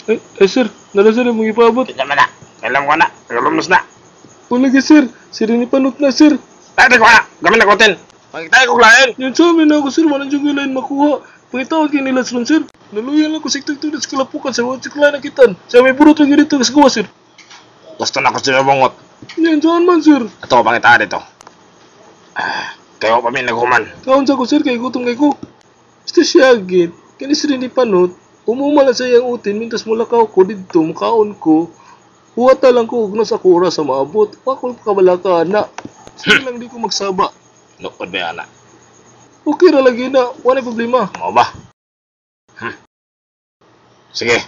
Ay, ay sir, nala sir, imong ipaabot. Kinsa man na? Alam ko na. Nagalumnos na. Wala sir, sir ni panot na sir. Ay, di ko na. Gamit na kotin. Pangitay ko lain. Yan sa amin ako sir, walang yung lain makuha. Pangitawag kay nila sir, sir. Naluyan lang ko sa iktugtug sa kalapukan sir, wala sa nakitan. Sa may burot lang dito sa gawa sir. Gusto na ko siya bungot. Yan saan man sir. Ato, pangita dito. Ah, kayo pa mi naghuman. Kaon sa ko sir, kay gutom kay ko. Basta siya git, kani sir ni panot, umuma lang sa iyang utin, mintas mulakaw ko didto, mukaon ko. Huwata lang ko ug nasa ako oras sa maabot. Wa ko kabalaka na. Sige lang di ko magsaba. Lukod ba yan, ana? Okay ra lagi na, wala problema. Mao ba? Sige.